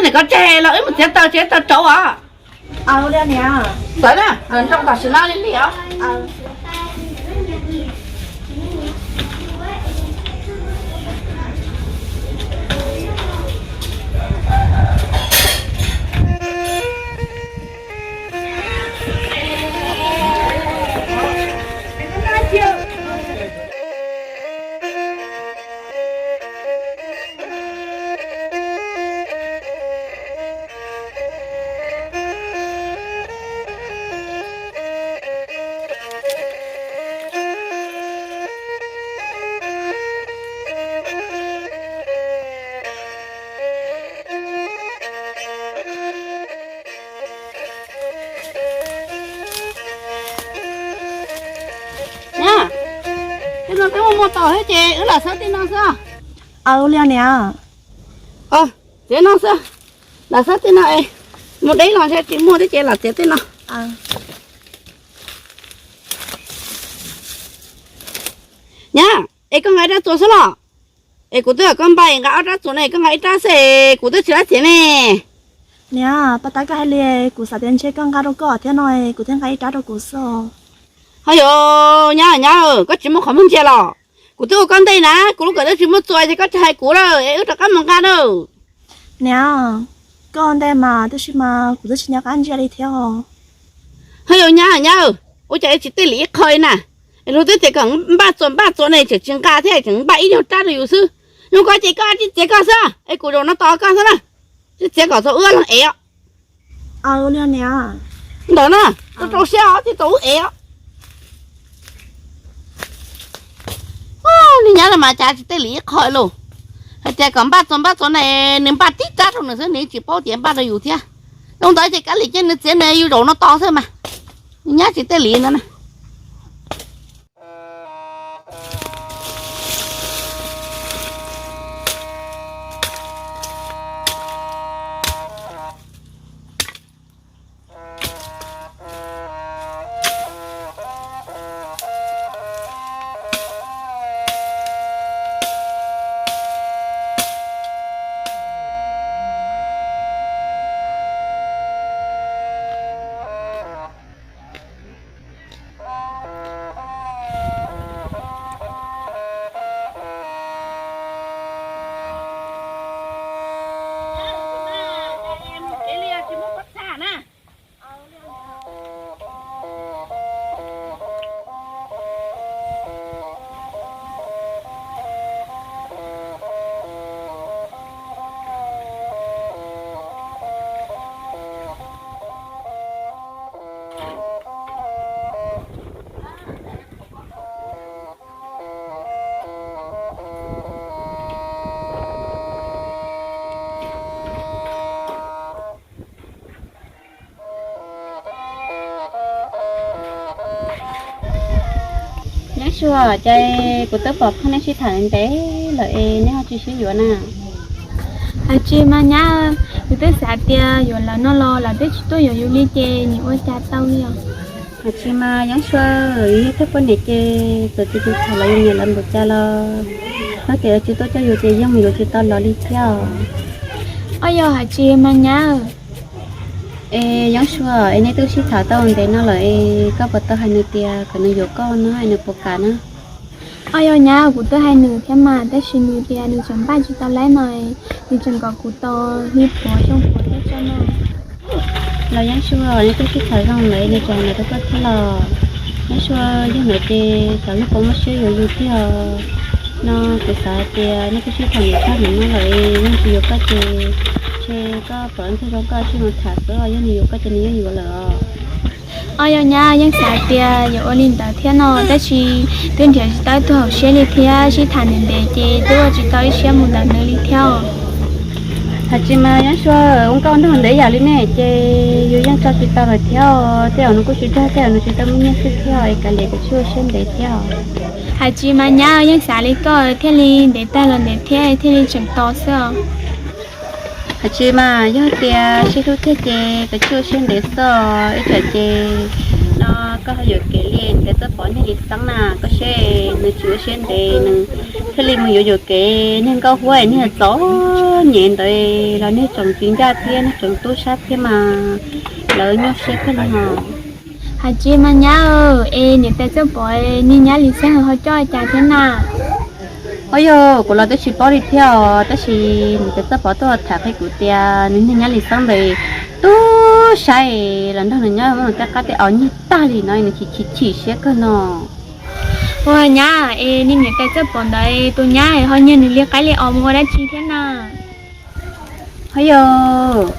Nim koj tseg los wb mus txiav taws tsev taws rauv os. Txawm na, nrog tam sim no li li os. Tej no twb muaj muaj tau thiab ces wb lam xawb tej no xwb. Aw, li niam. Txiav no xwb, lam xawb tej no es mus deb los ntshe tsis muaj thiab ces lam txiav tej no. Nyab, es koj nqa ib rab txuas xwb los? Es kuv twb kom koj npaj nqa ob rab txuas ne, koj nqa ib rab xwb es kuv twb tsis lab txiav ne. Niam, pas tas koj hais li, kuv xav tias ntshe koj nqa rau koj thiab no, kuv thiaj nqa ib rab rau kuv xwb. Ho yog, nyab, nyab, koj tsis muaj qhov muag ntsia los? Kuv twb ua koj ntej na, kuv lub kawm twb tsis muaj txuas ces koj tsis hais kuv lawm es wb rov qab mus nqa na. Niam, koj ua ntej mas, tab sis mas kuv twb tsis nco qab ntsia li thiab. Ho yog, nyab, nyab, ua cas tsis tej li ib qho li na? Es luag twb tias kom npaj txuas npaj txuas ne, tseem tsis nqa thiab, tseem npaj ib nyuag rab rau yus xwb. Zoo koj ces koj tsis txiav koj xwb es kuv zaum no tos koj xwb na. Tsis txiav kom txog wb leeg ev os. Ntawm na, rau rau siab os, thiaj tau wb ev os. Niag nyab no mas cas tsis tej li ib qho lauj. Hais tias kom npaj txuas npaj txuas ne, nws npaj tib rab rau nws xwb, nws tsis paub tias npaj rau yus thiab. Zoo ntawd ces kav liam cia nws txiav nws, yus zaum no tos xwb mas. Niag nyab tsis tej li ntawd na. Nyob zoo, cas kuv twb pom phauj nej sib tham ntev lawm es neb ho tsis sib yuav na? Hais tsis mas nyab, yus twb xav tias yuav lawv no los lawv twb tsis tuaj yuav yus li ces nim ua cas tau li os. Hais tsis mas Yeeb Sua, yus yog thawj poj niam ces txawm tias tus tham lawv yus niam lawv npaum cas los, yog tias lawv tsis tuaj coj yus ces yeej mus yuav tsis tau lawv li thiab. Os, yog hais tsis mas nyab. Es Yeeb Sua, es nej twb sib tham tau ntev no lawm es koj puas tau hais nws tias kom nws yuav koj no es nws puas kam na? Os, yog nyab, kuv twb hais nws thiab mas, tab sis nws tias nws tseem npaj tsis tau lawv no, nws tseem kom kuv tos ib puas xyoo puas thiab tso no. Los Yeeb Sua, nej twb sib tham zoo lawm nws tseem hais nws rau koj thiab los? Yeeb Sua, yog ntawd ces xyov yog puas muaj siab yuav yus thiab os. No kuv xav hais tias nej twb sib tham ntev tag npaum no lawm, yog tsis yuav koj ces ntshe koj pom leej twg zoo koj thiaj mus tham xwb, yog nws yuav koj ces nws yeej yuav lawm os. Os, yog nyab, yeej xav hais tias yuav ua li ntawd thiab no, tab sis twb nrhiav tsis tau ib tug haum siab li thiab, sib tham ntev ntev ces twb ua tsis tau ib siab mus ntawm nws li thiab os. Hais tsis mas Yeeb Sua, ua nkauj nraug ntev yam li nej ces yus yeej tso tsis tau lawm thiab os, tej zaum nws kuj tsis dag, tej zaum nws tsis tau muaj nyiaj xwb thiab es kav liam, kav tsij ua siab ntev thiab os. Hais tsis mas nyab, yeej xav li koj thiaj li ntev tag los ntev thiab thiaj li tseem tos xwb os. Hais tsis mas yog tias sib hlub tiag ces kav tsij ua siab ntev xwb os, ib tsam ces no koj ho yuam kev li ntiav txoj pov nteg li xeeb na, koj seb nws tsis ua siab ntev nws Thiaj li mus yuav yuam kev niag Nkauj Huab niag txom nyem ntawd los niag tsoom tsis ncaj thiab niag tsoom tub sab thiab mas lawv nyuaj siab kawg li os. Hais tsis mas nyab, es niam tais Txawj Pov niag nyab Lis Xeeb ho coj cas thiab na? Ho yog kuv los twb tsis paub li thiab os, tab sis niam tais Txawj Pov tuaj tham qhia kuv tias nws niag nyab Lis Xeeb ntawd tub sab los nrog nws nyob muab nws tej qab tej os nyiag tag li no nws chim chim chim siab kawg no. Ua nyab, es niag niam tais Txawj Pov ntawd tus nyab ho nyiag nws li qaib li os mus ua dab tsi thiab na? Ho yog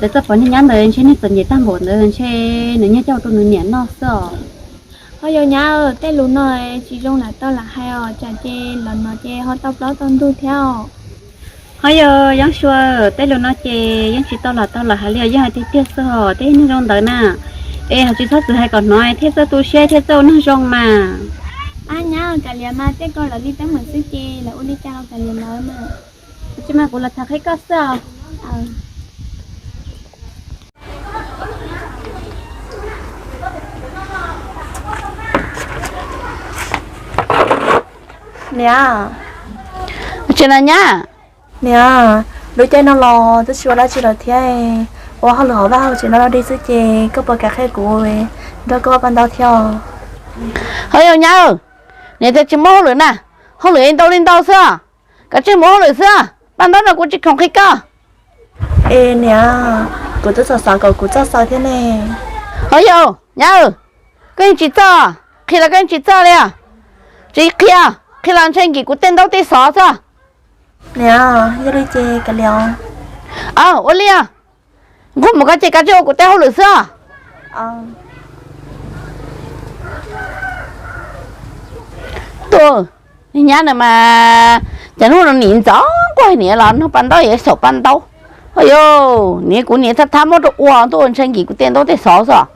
tais Txawj Pov niag nyab ntawd ntshe niag txom nyem tag npaum ntawd ntshe nws nyiag coj rau nws niam noj xwb os. Ho yog nyab, tej lus no tsis zoo lam tau lam hais os, tsam ces los no ces ho tau plaub tau ntug thiab os. Ho yog Yeeb Sua, tej lus no ces yeej tsis tau los tau lam hais li os, yeej hais tiag tiag xwb os, tej neeg zoo ntawd na. Es ho tsis txhob txwm hais kom hnov thiaj txawj tu siab thiaj txawj ua neeg zoo mas. Ab nyab, kav liam mas, tej ko lawv li teeb meem xwb ces lawv ua li cas los kav liam lawv mas. Tsis mas kuv los tham qhia koj xwb os. Niam. Tsis na nyab. Niam, lub caij no los twb tsis ua dab tsi lawm thiab, ua hauj lwm hauv vaj hauv tsev no dig xwb ces koj puas kam qhia kuv nrog koj paj ntaub thiab? Ho yog nyab, niam tias tsis muaj hauj lwm na, hauj lwm ntau li ntau xwb, koj tsis mus hauj lwm xwb, paj ntaub no kuv tsis khoom qhia koj. Es niam, kuv twb xav xav kom kuv txawj xaws thiab ne. Ho yog nyab, koj yeej tsis txawj, qhia los koj yeej tsis txawj li, tsis qhia, qhia los ntshe nkim kuv tej ntaub tej xov xwb. Niam, yog li ces kav liam. Ua li, nquag mus koj ces koj tsis ua kuv tej hauj lwm xwb. Tus nyab no mas, cas hnub no nim ntxov nquag niam los nug paj ntaub es xaum paj ntaub. Ho yog niam, kuv niam thab thab muab rau ua ntuj ntshe nkim kuv tej ntaub tej xov xwb.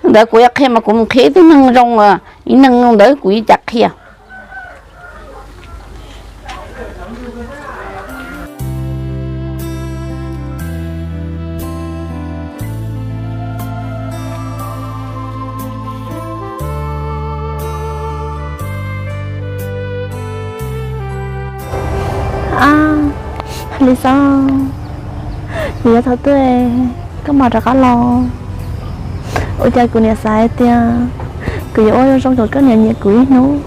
Ntawd kuv yuav qhia mas kuv mus qhia ib tug neeg zoo, ib neeg ntawd kuv yeej cas qhia. Lis Xeeb, kuv yuav thaum twg koj mam rov qab los? Ua cas kuv niam xav hais tias kuv yuav ua zoo zoo kom koj niam nyiam kuv ib hnub.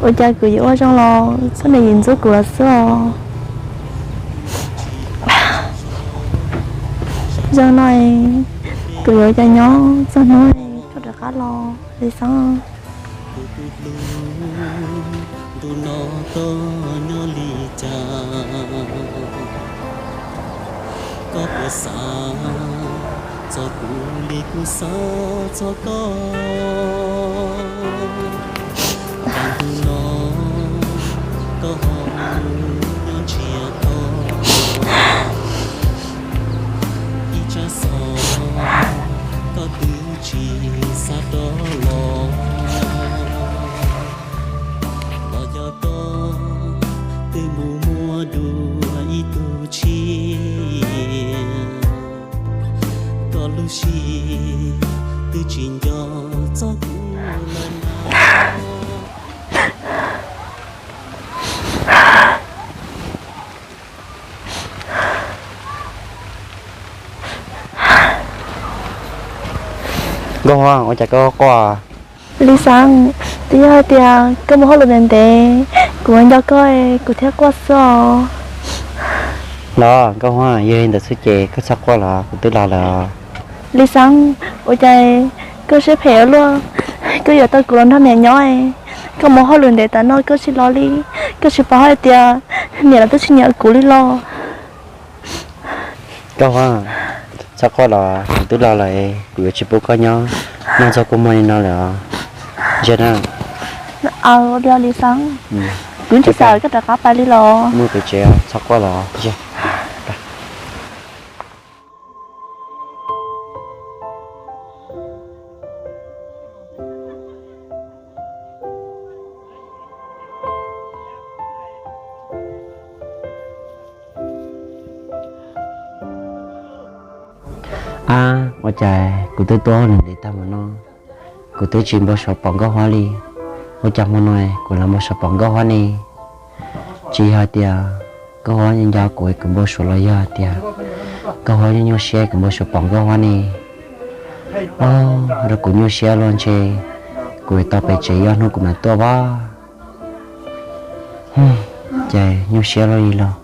Ua cas kuv yuav ua zoo los txhob niam yim ntxub kuv los xwb os. Zoo no kuv yuav ua cas nyob txog hnub koj rov qab los Lis Xeeb? Ntu no koj nyob li cas? Koj puas xav txog kuv li kuv xav txog koj? Cas ntu no koj ho mus nyob ntsiag to, ib tsab xov koj twb tsis xa rov los. Los yog koj twb mus muaj dua ib tug tshiab, koj lub siab twb tsis nco txog kuv lawm na. Nkauj Huab, ua cas koj quaj? Lis Xeeb, twb yog hais tias koj mus hauj lwm ntev ntev, kuv nco koj, kuv thiaj quaj xwb os. Los Nkauj Huab, yog li ntawd xwb ces koj txhob quaj los, kuv twb los lawm. Lis Xeeb, ua cas koj siab phem ua luaj, koj yuav tau kuv los nrog niam nyob, koj mus hauj lwm ntev tas no koj tsis los li, koj tsis paub hais tias niam los twb tsis nyiam kuv li los? Nkauj Huab, txhob quaj los, kuv twb los lawm, kuv yuav tsis pub koj nyob noj txog kua muag li no lawm os. Ntsia na. Aws, ua li os Lis Xeeb. Kuv tsis xav koj rov qab pais li los. Mus pem tsev, txhob quaj los. Ab, ua cas kuv twb tuaj hauj lwm ntev tag mus no, kuv twb tsis npau suav pom Nkauj Huab li. Ua cas hmo no kuv los npau suav pom Nkauj Huab ne? Tsis yog tias Nkauj Huab nco kuv, kuv npau suav, los yog tias Nkauj Huab nyuaj siab kuv npau suav pom Nkauj Huab ne? Os, rau kuv nyuaj siab luaj ntshe kuv tau pem tsev, ib hnub kuv mam tuaj as. Ces nyuaj siab luaj li los.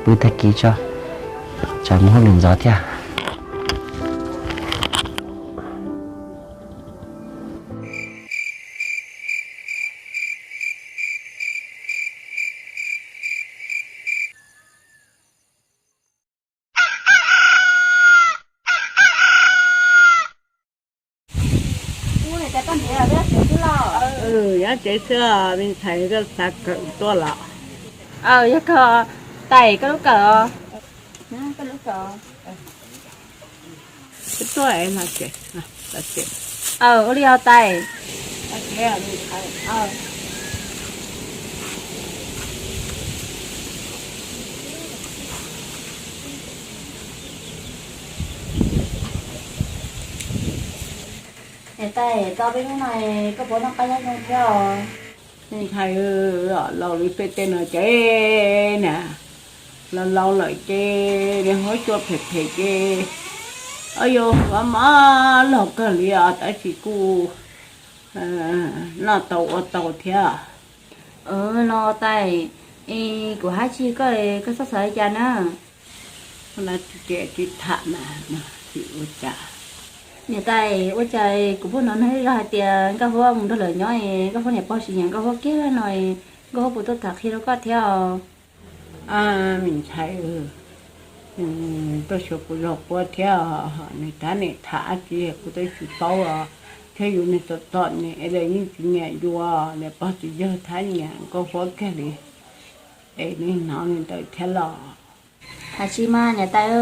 Pw tag kis tso, tsam mus hauj lwm ntxov thiab. Nyob tsev xwb, me ntxhais, koj xav kawm tuaj los? Yog kawg, tais, koj lub kawm os. Koj tuaj, ua li os tais. Niam tais, tau peb hnub no koj puas noj qab nyob zoo thiab os? Me ntxhais, laus li peb tej no ces na, laus laus lawm ces niag huab cua phem phem ces, o, yuav mab mab los kawg li os, tab sis kuj noj tau ua tau thiab. Los tais, es kuv hais tsis koj, koj txhob xav li cas na. Tsis tham mas tsis ua cas. Niam tais, ua cas kuv pheej hnov neeg zej zog hais tias Nkauj Huab mus nrog lawv nyob es Nkauj Huab niam pog tsis nyiam Nkauj Huab kiag no, Nkauj Huab puas tuaj tham qhia rau koj thiab os? Me ntxhais, tuaj xyuas kuv zos puab thiab, nws tab niam tham dab tsi kuv twb tsis paub os. Thiab yus niag txom txom nyem es lawv yeej tsis nyiam yus, niam pog txiv yawg thab nyiam Nkauj Huab kiag li, es nws hnov li ntawd thiab los. Hais tsis mas niam tais,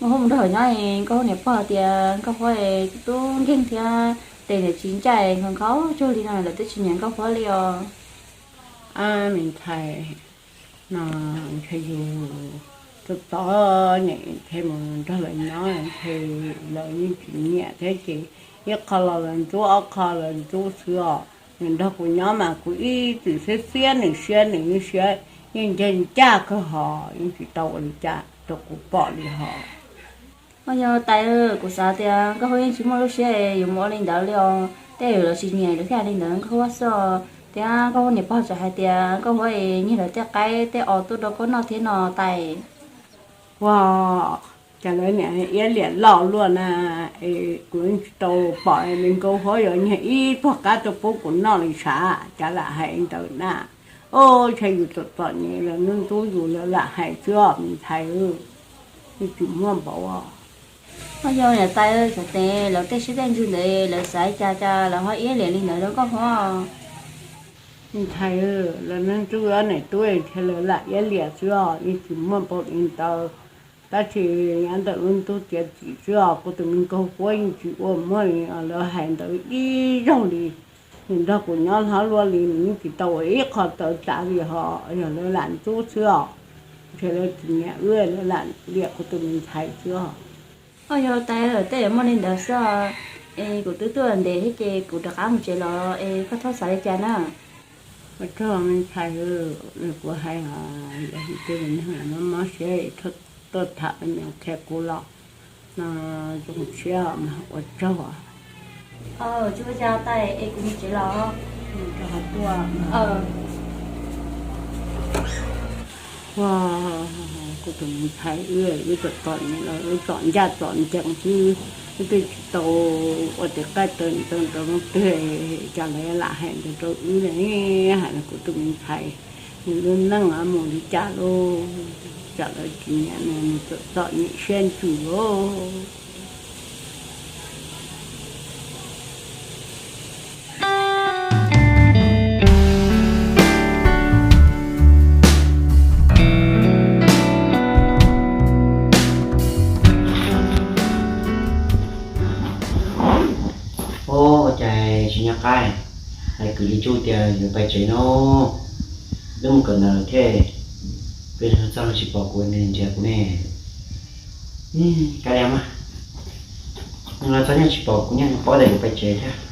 Nkauj Huab mus nrog lawv nyob es Nkauj Huab niam pog tias Nkauj Huab tub nkeeg thiab tes niam tsis ncaj, nkhaus nkhaus cuag li no lawv twb tsis nyiam Nkauj Huab li os. Me ntxhais, no ntshe yus txom txom nyem thiaj mus nrog lawv nyob, ntshe lawv yeej tsis nyiam thiab ces ib qho los lawv ntxub, ob qho lawv ntxub xwb os. Nws nrog kuv nyob mas kuv ib txwm xiab xiab nws siab, nws yeej siab, yeej ncaj ncaj kawg hos yeej tsis tau ua li cas rau kuv pom li hos. Yog tais, kuv xav tias Nkauj Huab yeej tsis muaj lub siab yuav mus ua li ntawd li os, tej zaum lawv tsis nyiam lawv thiaj li ntawd Nkauj Huab xwb. Thiab Nkauj Huab niam pog tseem hais tias Nkauj Huab es nyiag lawv tej qaib tej os tuaj rau koj noj thiab no tais. Ua cas lawv niam iab liam loj luaj na, es kuv tsis tau pom li Nkauj Huab yuav nyiag ib pluag qab tuaj pub kuv noj li sav, cas lam hais ntawd na. Ua cas yus txom txom nyem lawv ntxub yus lawv lam hais xwb os me ntxhais, yeej tsis muaj npaum. Ua yog niam tais, xyov tes lawv tej siab tej ntsws ntawd lawv xav cas cas lawv ho iab liam li ntawd rau Nkauj Huab. Me ntxhais, lawv ntxub niam tub thiab lawv lam iab liam xwb os, yeej tsis muaj npaum li ntawd. Tab sis nyob ntawm lub ntuj tiav txim xwb os, kuv tus me Nkauj Huab yeej tsis ua muaj li lawv hais ntawd ib zaug li. Nws nrog kuv nyob hlob luaj li nws yeej tsis tau ua ib qho txawv txav li hos, yog lawv lam ntxub xwb os. Ntshe lawv tsis nyiam wb, lawv lam liam kuv tus me ntxhais xwb os. Ua yog tais, tej yuav muaj li ntawd xwb os. Es kuv twb tuaj ntev thiab ces kuv rov qab mus tsev los es koj txhob xav li cas na. Ua tsaug me ntxhais, kuv hais os, yog tej neeg mob mob siab tuaj tham me qhia kuv los no zoo siab mas ua tsaug. Tsis ua cas tais, es kuv mus tsev los. Ua, kuv tus me ntxhais, wb wb txom txom nyem los wb txom ncaj txom ncees xwb, wb twb tsis tau ua tes qaij taw ntawv rau leej twg, cas lawv lam hais ntawd rau wb ne. Hais los kuv tus me ntxhais, nws lub neej mus li cas lauj, tsam lawv tsis nyiam nws, nws txom txom nyem siab ntsws lauj. Ua cas tsis nyob qab, hais kwv Li Tsuj tias yuav pais tsev no, twb mus kawm ntawv thiab, peb txoj tsis pom kuv ne, nrhiav kuv ne. Kav liam mas. Txog nyob tsis pom kuv, nyob paub tias kuv pais tsev thiab.